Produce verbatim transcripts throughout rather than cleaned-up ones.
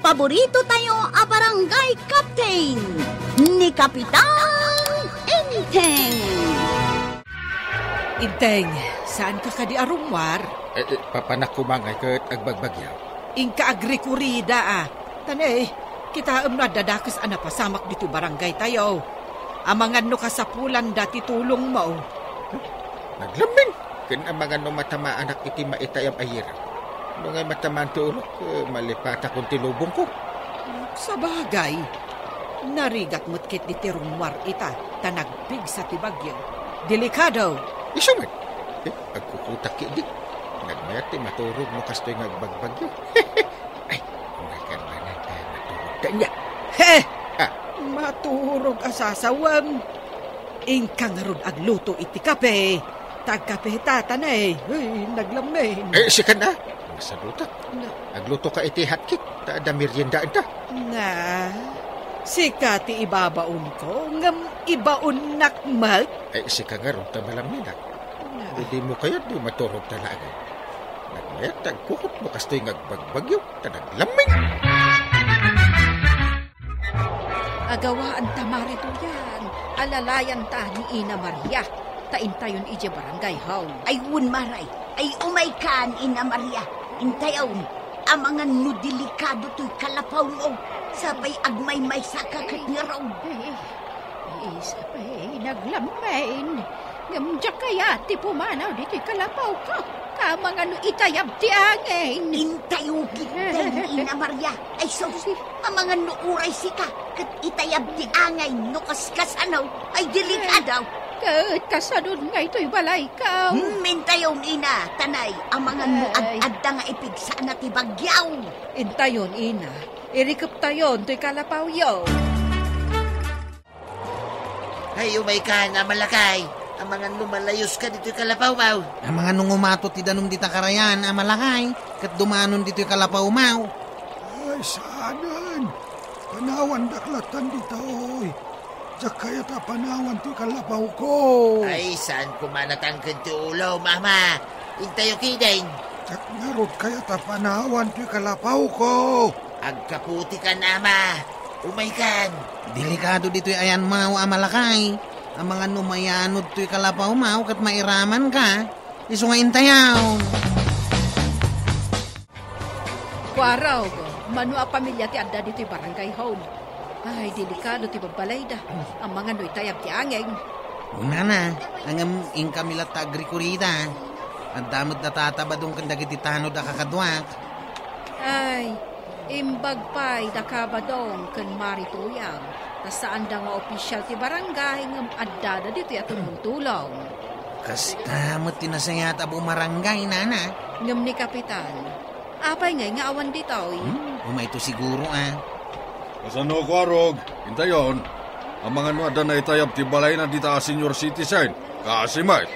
Paborito tayo a barangay captain, ni Kapitan Enteng. Enteng, saan ka kadi a rummuar? Eh, eh, papanak kumangay ket agbagbagyo. Inka agrikurida, a. Tan, eh, kitaem no adda dakes a napasamak ditoy barangay tayo. Amangan no kasapulanda ti tulongmo. Naglamming, ken amangan no matamaanak iti maitayab a yirang. No ngay matamaan ti ulok, eh, malipatakon ti lubongko. Sabagay, narigat met ketdi ti rummuar ita, ta nagpigsa ti bagyo. Delikado! Isu met, eh, agkukutak ketdi. Nagmayat ti maturog no kastoy nga agbagbagyo. Ay, nagkarbanan ta maturog ta niya. He! Ah. Maturog a sasawem. Inka ngarud agluto iti kape. Ta agkape ta, tanay. Uy, naglamming. Eh, sika na. Masadutak. Na- Agluto ka iti hotcake. Ta adda meriendaanta. Na, sika ti ibabaonko, ngem ibaonnak met. Eh, sika ngarud ta malamminak. Na- Di mo kayat di maturog talaga. Nagmayat, tagkukot mo kastoy nga agbagbagyo. Ta naglamming. Agawaan ta, Mari Tuyang, alalayan ta ni Ina Maria, ta intayon idiay barangay hall. Ay, wen, Maray. Ay, umaykan, Ina Maria. Intayon, amangan no delikado toy kalapawmo. Sapay agmaymaysa ka ket ngarud. Ay, ay, sapay naglamming. Ngem diak kayat ti pumanaw ditoy kalapawko. Amangan no itayab ti angin. Intayo ketdin, Ina Maria. Ay, sus, amangan no uray sika, ket itayab ti angin no kaskasano, ay delikado. Ket kasadon nga itoy balayko. Hmm, intayon, Ina, tanay, amangan no Ay. ad-adda nga ipigsana ti bagyo. Intayon, Ina, irikeptayon toy kalapawyo. Ay, umaykan, Ama Lakay. Amangan no malayuska ditoy kalapawmaw. Amangan no ngumato ti danum dita karayan, Ama Lakay, ket dumanon ditoy kalapawmaw. Ay, saanen. Panawandak lattan ditoy. Diak kayat a panawan ti kalapawko. Ay, saan koma natangken ti ulom, Ama. Intayo ketdin. Diak ngarud kayat a panawan ti kalapawko. Agkaputi kan, Ama. Umaykan. Delikado ditoy ayanmaw, Ama Lakay. Amangan no mayanod toy kalapawmaw ket mairamanka. Isu nga intayaw. Kuarog, mano a pamilia ti adda ditoy barangay hall? Ay, delikado ti babbalayda. Amangan no itayab ti angin. Nana, ngem inkami latta agrikurida. Adda met data Tabadong ken dagiti tanod a kakaduak. Ay, imbag pay da Kabadong ken Mari Tuyang, ta saanda nga opisial ti barangay ngem addada ditoy a tumultulong. Kasta met ti nasayaat a bumarangay, nana. Ngem ni Kapitan, apay ngay nga awan ditoy? Hmm, umayto siguro, a. Kasano, Kuarog? Intayon. Amangan no adda naitayab ti balayna dita a senior citizen. Kasi met.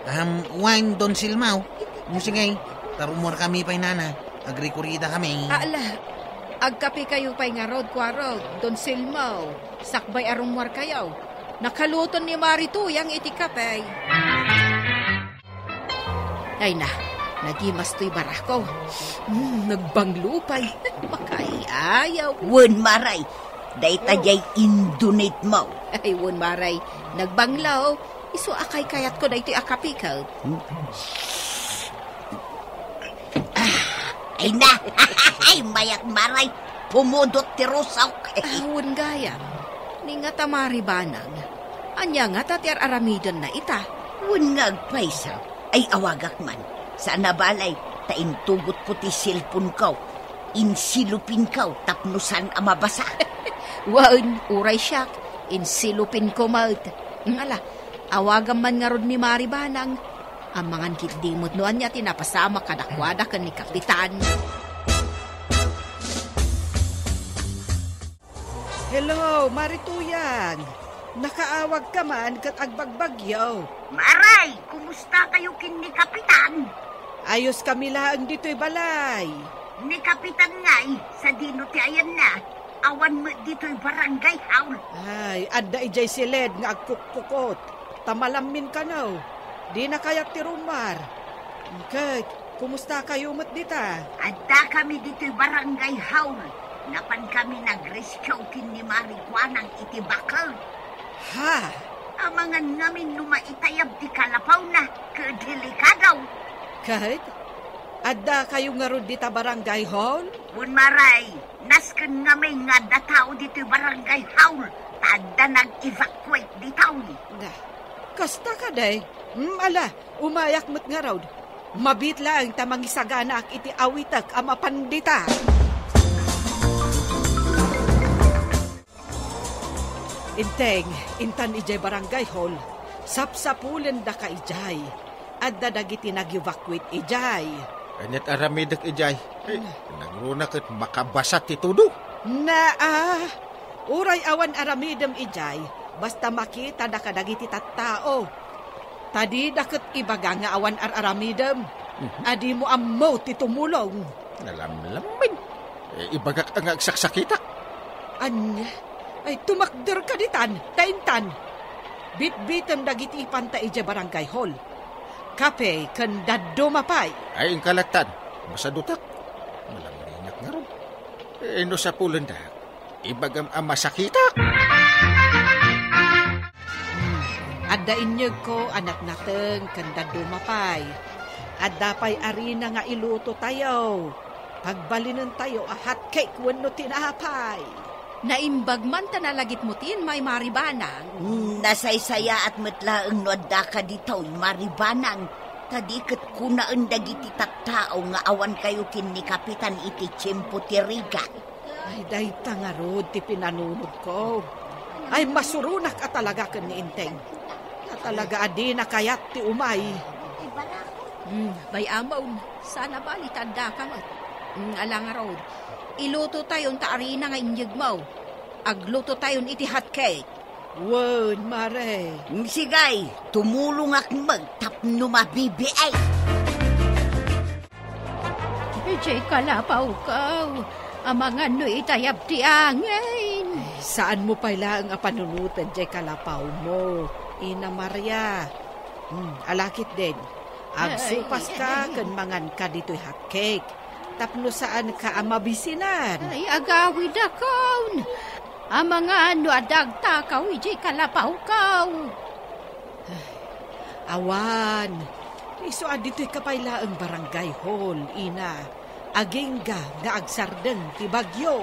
Am, wen, Don Silmaw. Musigay, ta rummuarkami pay, nana. Agrikurida kami. Ala, agkapekayo pay ngarud, Kuarog, Don Silmaw. Sakbay a rummuarkayo. Nakaluton ni Mari Tuyang iti kape. Ay na, nagimas toy barako. Mm, nagbanglo pay. Makaiayaw. Wen, Maray, dayta diay indunit mo. Ay, wen, Maray, nagbanglo. Isu a kaykayatko daytoy a kape ket. Ay na, ay, mayak, Maray, pumudot ti rusok. Ah, wen gayam. Ni nga ta Mari Banang. Ania nga ta ti ar-aramidenna ita? Wen nga agpayso, ay awagak man. Saan a balay, ta intugotko ti cellphone-ko. Insilupinko tapno saan a mabasa. Wen, uray siak, insilupinko met. Ala, awagam man ngarud ni Mari Banang. Amangan ketdi met no ania ti napasamak kadakuada ken ni Kapitan. Hello, Mari Tuyang. Nakaawagka man ket agbagbagyo. Maray, kumusta kayo ken ni Kapitan? Ayos kami laeng ditoy balay. Ni Kapitan ngay, sadino ti ayanna? Awan met ditoy barangay hall. Ay, adda idiay siled nga agkukkukot. Ta malammin kano. Dina kayat ti rummuar. Ket, kumusta kayo met dita? Adda kami ditoy barangay hall. Napan kami nagrescue ken ni Mari Kuanang iti baket. Ha? Amangan ngamin no maitayab ti kalapawna, ket delikado. Ket, adda kayo ngarud dita barangay hall? Wen, Mare, nasken ngamin nga adda tao ditoy barangay hall, ta adda nag-evacuate ditoy. Da, kasta kadi? Hmm, ala, umayak met ngarud. Mabiit laeng ta mangisaganaak iti awitek a mapan dita. Inteng, intan idiay barangay hall, sapsapulendaka idiay. Adda dagiti nag-evacuate idiay. Aniat aramidek idiay? Ay, nangruna ket makabasa ti tudo. Naa, uray awan aramidem idiay, basta makitadaka dagiti tattao. Ta dida ket ibaga nga awan ar-aramidem. Mhm. A dimo ammo ti tumulong. Nalamlamin. Eh, ibagak a nga agsaksakitak. Ania? Ay, tumakder ka ditan, ta intan. Bitbitem dagiti ipanta idiay barangay hall. Kape ken dadduma pay. Ay, inka lattan. Masadutak. Malaminak ngarud. Eh, no sapulenda, ibagam a masakitak. Hmm. Adda inyegko a natnateng ken dadduma pay. Adda pay arina nga ilutotayo. Pagbalinentayo a hotcake wenno tinapay. Naimbag man ta nalagipmo ti immay, Mari Banang. Hmm, nasaysayaat met laeng no addaka ditoy, Mari Banang. Ta di ket kunaen dagiti tattao nga awankayo ken ni Kapitan iti tiempo ti rigat. Ay, dayta ngarud ti pinanunotko. Ay, masuronak a talaga ken ni Inteng. A talaga a dina kayat ti umay. Hmm, bay-amon, sana bali ta addaka met. Hmm, ala ngarud, ilutotayon ta arina nga inyegmo. Aglutotayon iti hotcake. Wen, Mare. Sige, tumulongak met tapno mabibiit. Idiay kalapawko, amangan no itayab ti angin. Ay, saanmo pay laeng a panunoten diay kalapawmo, Ina Maria. Hmm, ala ketdin. Agsupaska ken manganka ditoy hotcake. Tapno saanka a mabisinan. Ay, agawidakon. Amangan no adda agtakaw idiay kalapawko. Awan, isu a ditoyka pay laeng barangay hall, Ina. Agingga nga agsardeng ti bagyo.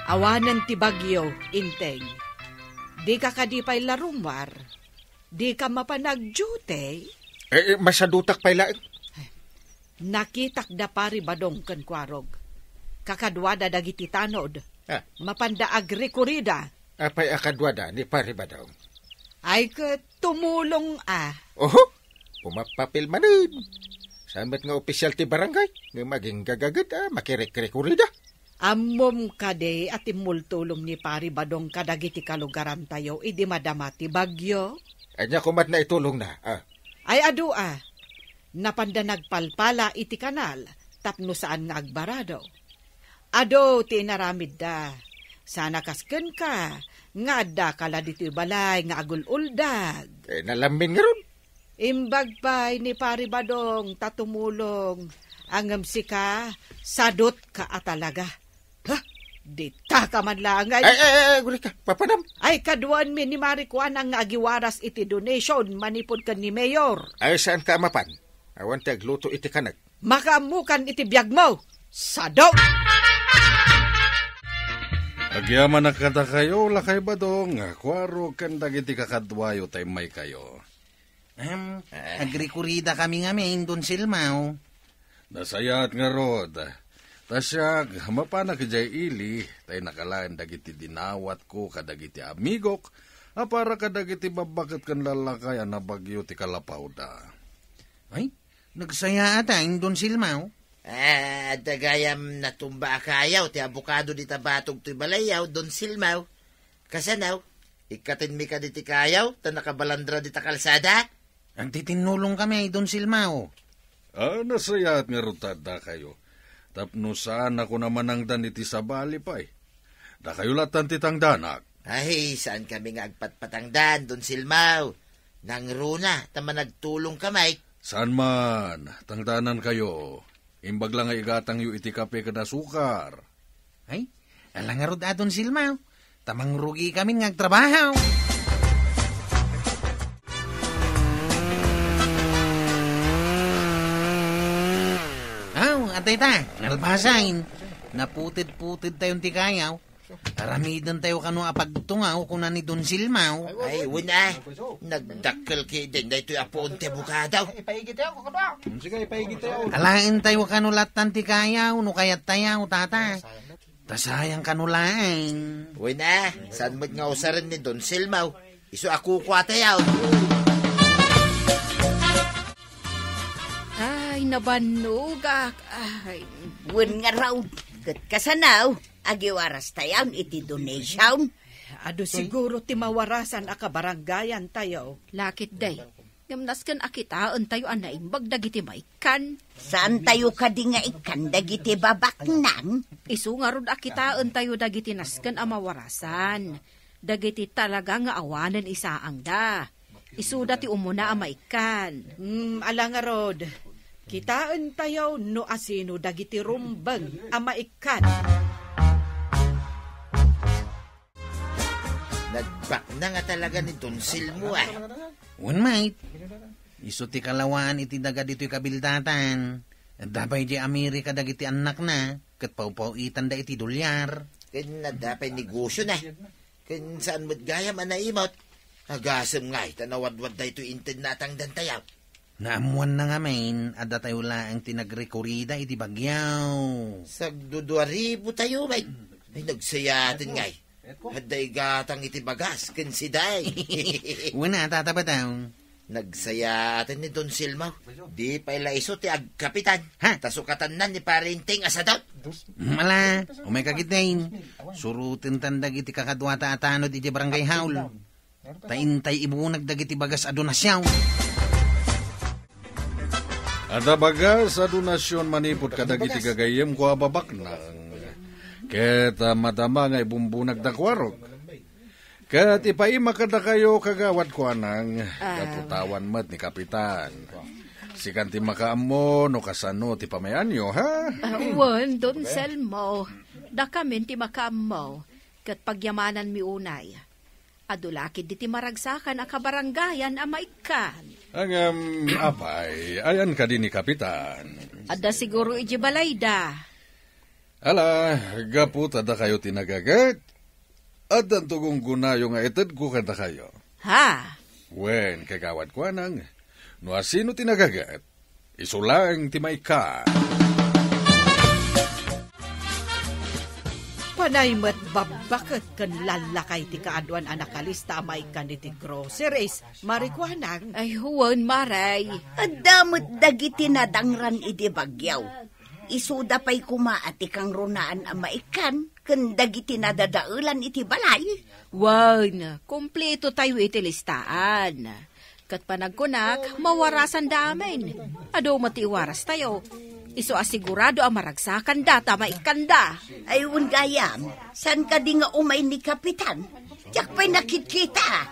Awanen ti bagyo, Inteng. Dika kadi pay la rummuar? Dika mapan agdiute? Eh, eh, masadutak pay laeng. Nakitak da Pari Badong ken Kuarog. Kakaduada dagiti tanod. Ah. Mapanda agrikurida. Apay a kaduada ni Pari Badong? Ay ket tumulong a. Oho, pumapapil manen. Saan met nga opisyal ti barangay, ngem agingga gaged a makirikrikurida. Ammom kadi a timmultulong ni Pari Badong kadagiti kalugarantayo idi madama ti bagyo? Ania koma ti naitulongna, a? Ay adu a, napanda nagpalpala iti kanal tapno saan nga agbarado. Adu ti inaramidda. Sana kas kenka nga addaka la ditoy balay nga agul-uldag. Eh, nalamin ngarud. Imbag pay ni Pari Badong ta tumulong. Ngem sika, sadutka a talaga. Ha? Dita ka man laeng ay. Ay, ay, ay, agurika, papanam. Ay, kaduaenmi ni Mari Kuanang nga agiwaras iti donation manipud ken ni Mayor. Ay, saanka a mapan? Awan ti agluto iti kanek. Makaammokan iti biagmo. Sado! Agyamanak kadakayo, Lakay Badong, Kuarog, ken dagiti kakaduayo ta immaykayo. Em, eh. Agrikurida kami ngamin, Don Silmao. Nasayaat ngarud. Ta siak, mapanak idiay ili, ta inakalaen dagiti dinawatko kadagiti amigok a para kadagiti babbaket ken lallakay a nabagyo ti kalapawda. Ay, nagsayaat a, Don Silmao. Ah, adda gayam natumba a kayaw ti abokado dita batog toy balayyo, Don Silmao. Kasano? Ikkatenmi kadi ti kayaw ta nakabalandra dita kalsada? Agtitinnulongkami, Don Silmao. Ah, nasayaat ngarud ta addakayo. Tapno saan a kuna manangdan iti sabali pay. Dakayo lattan ti tangdanak. Ay, saankami nga agpatpatangdan, Don Silmao. Nangruna ta managtulongkami. Saan man, tangdanankayo. Imbag la nga igatangyo iti kape ken asukar. Ay, ala ngarud a Don Silmaw. Ta mangrugikamin nga agtrabaho. Aw, atay ta, nalpasan. Naputed-puted tayon ti kayaw. Aramiden tayo kano a pagtungaw, kuna ni Don Silmaw. Ay, wen a. Nagdakkel ketdin daytoy a puon ti abukado. Sige, ipaigit tayo. Alaen tayo kano lattan ti kayaw, no kayat tayo, tata. Ta sayang kano laeng. Wen a, saan met nga usaren ni Don Silmaw? Isu a kukua tayo. Ay, nabannogak. Ay. Wen ngarud, ket kasano, agiwaras tayon iti donation? Adu siguro ti mawarasan a kabarangayan tayo. Lakit day. Ngem nasken a kitaentayo a naimbag dagiti maikkan. Saan tayo kadi nga ikkan dagiti babaknang? Isu ngarud a kitaentayo dagiti nasken a mawarasan. Dagiti talaga nga awanen isaangda. Isuda ti umuna a maikkan. Hmm, ala ngarud. Kitaentayo no asino dagiti rumbeng a maikkan. Nagbaknang a talaga ni Don Silmo, a. Wen, mate. Isu ti kalawaan iti daga ditoy kabildatan. Adda pay di Amerika dagiti annakna, ket pawpaw-itanda iti dolyar. Ken adda pay negosiona. Ken saan met gayam a naimut. Agasem ngay ta nawadwad daytoy inted natangdantayo. Naammoanna ngamin a datayo laeng ti nagrekurida iti bagyo. Sagdudua ribu tayo, mate. Ay, nagsayaten ngay. Adda igatang iti bagas ken siday. Wen a, Tata Batang. Nagsayaten ni Don Silmo. Di pay la isu ti agkapitan. Ha? Ta sukatanna ni Pare Enteng a sadot. Mala, umay ka ketdin. Surotentan dagiti kakaduata a tanod iti barangay hall. Ta intay ibunag dagiti bagas a donasyon. Adda bagas a donasyon manipud kadagiti gagayyemko a babaknang. Ket, ah, madama nga ibumbunagda kuarog. Ket ipaima kadakayo, Kagawad Kuanang, ah, gapu ta awan met ni Kapitan. Sikan ti makaammo no kasano ti pamayanyo, ha? Ah, wen, Don Selmo. Dakamin ti makaammo. Ket pagyamananmi unay. Adu la ketdi ti maragsakan a kabarangayan a maikkan. Ngem, apay, ayan kadi ni Kapitan? Adda siguro idiay balayda. Ala, gapu ta dakayo ti nagaget, addanto gunggonayo nga itedko kadakayo. Ha? Wen, Kagawad Kuanang, no asino ti nagaget, isu laeng ti maikkan. Panay met babbaket ken lallakay ti kaaduan a nakalista a maikkan iti groceries, Mari Kuanang. Ay, wen, Mari. Adda met dagiti nadangran iti bagyo. Isuda pay koma a ti kangrunaan a maikkan ken dagiti nadadaelan iti balay. Wen, kompleto tayo iti listaan. Ket panagkunak, mawarasanda amin. Adu met ti iwarastayo. Isu a sigurado a maragsakanda ta maikkanda. Ay, wen gayam, saan kadi nga umay ni Kapitan? Diak pay nakitkita.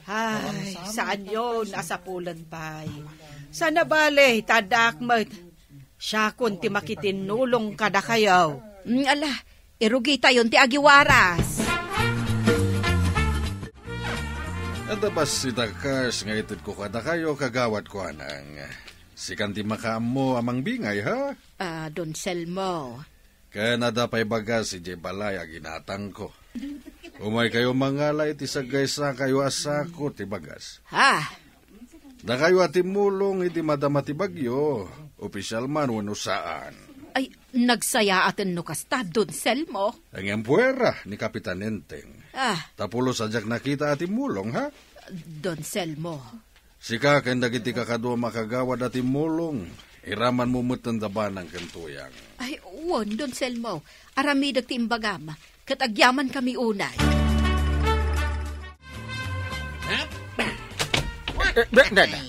Ay, saanyon a sapulen pay. Saan a bale, ta addaak met. Siakon ti makitinnulong kadakayo. Mm, ala, irugitayon ti agiwaras. Adda bassit a kas nga itedko kadakayo, Kagawad Kuanang. Sikan ti makaammo a mangbingay, ha? Ah, Don Selmo. Ken adda pay bagas idiay balay a ginatangko. Umaykayo mangala iti saggaysakayo a sako ti bagas. Ha? Dakayo a timmulong iti madama ti bagyo, opisyal man wenno saan. Ay, nagsayaaten no kasta, Don Selmo. Ngem puera ni Kapitan Enteng. Ah. Ta pulos a diak nakita a timmulong, ha? Don Selmo. Sika ken dagiti kakaduam a kagawad a timmulong, iramanmo met ti banang ken tuyang. Ay, wen, Don Selmo. Aramidek ti imbagam. Ket agyamankami unay. Eh, eh, da, da, da.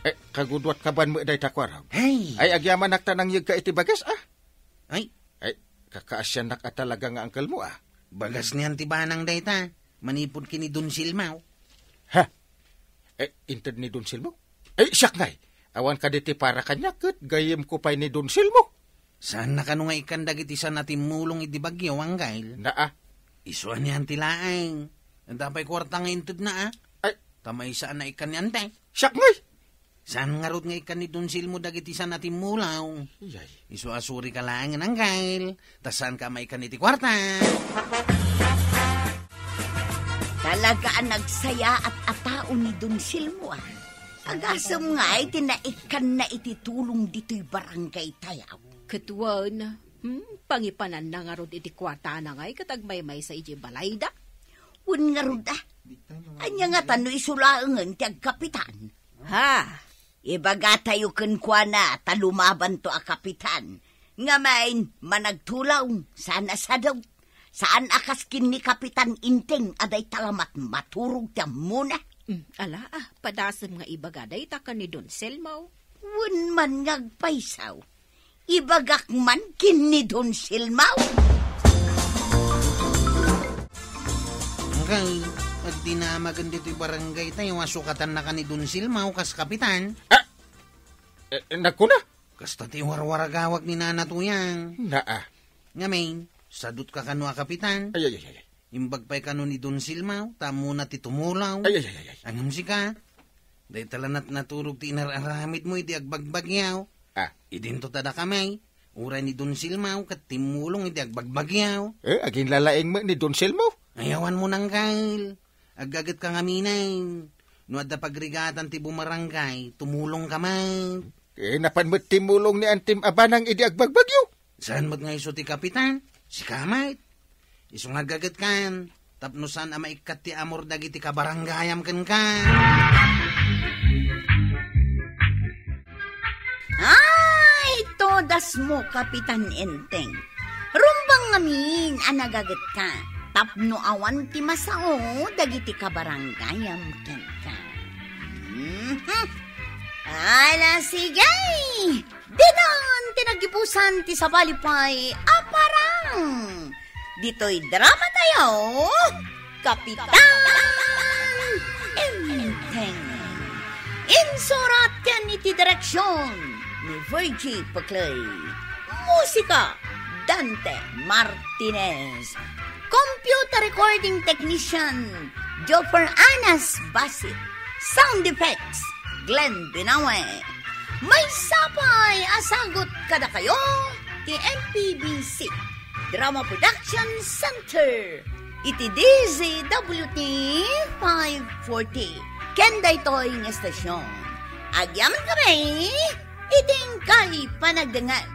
Eh, kaguduat ka ban met dayta kuarog? Ay. Ay, agyamanak ta nangyegka iti bagas, ah. Ay. Ay, kakaasiannak a talaga nga angkelmo, ah. Bagas niyan ti banang dayta, manipud ken ni Don Silmaw. Ha? Eh, inted ni Don Silmaw? Eh, siak ngay. Awan kadi ti para kaniak ket gayyemko pay ni Don Silmo. Saanna kano nga ikkan dagiti saan a timmulong idi bagyo, Anggail? Naa. Isu anian ti laeng. Adda pay kuarta nga intedna, a? Ay. Ta maysa a naikkan ni Ante. Siak ngay! Saan ngarud nga ikkan ni Don Silmo dagiti saan a timmulong? Iyay. Isu a surika laengen, Anggail. Ta saanka a maikkan iti kuarta. Talaga a nagsayaat a tao ni Don Silmo, a. Agasem ngay ti naikkanna iti tulong ditoy barangay tayo. Ket wen, hmm, pangipananna ngarud iti kuartana ngay ket agmaymaysa idiay balayda. Wen ngarud, a. Ania ngata no isu laengen ti agkapitan? Ha? Ibagatayo kenkuana ta lumabanto a kapitan. Ngamin, managtulong, saan a sadot. Saan a kas ken ni Kapitan Enteng a dayta la met maturog ti ammona. Mm, ala, a, padasem nga ibaga dayta ken ni Don Silmo. Wen man nga agpayso. Ibagak man ken ni Don Silmo. Anggail, agdinamagen ditoy barangay tayo a sukatannaka ni Don Silmo kas kapitan. A! E, e, nagkuna? Kasta ti warwaragawak ni Nana Tuyang. Naa. Ngamin, sadotka kano a kapitan. Ay, ay, ay, ay, ay. Imbag pay kano ni Don Silmo, ta ammona ti tumulong. Ay, ay, ay, ay, ay. Ngem sika, dayta la met naturog ti inar-aramidmo idi agbagbagyo. A. Idinto ta dakami, uray ni Don Silmo ket timmulong idi agbagbagyo. E, aginlalaing met ni Don Silmo. Ay, awan mo, Anggail. Aggagetka ngamin. No adda pagrigatan ti bumarangay, tumulongka met. E, napan met timmulong ni Antim a Banang idi agbagbagyo. Saan met nga isu ti kapitan? Sika met. Isu nga aggagetkan, tapno saan a maikkat ti amor dagiti kabarangayam kenka. Ay, todasmo, Kapitan Enteng. Rumbeng ngamin a nagagetka, tapno awan ti masao dagiti kabarangayam kenka. Mhm. Ala, sige! Ditan ti nagipusan ti sabali pay a parang. Ditoy drama tayo, Kapitan Enteng. Insurat ken iti direksyon ni Virgie Peclay. Musika, Dante Martinez. Computer recording technician, Joffer Anas Basit. Sound effects, Glenn Binawe. Maysa pay a sagut kadakayo ti M P B C Drama Production Center iti D Z W T five forty. Ken daytoy nga estasyon, agyamankami iti inkay panagdengngeg.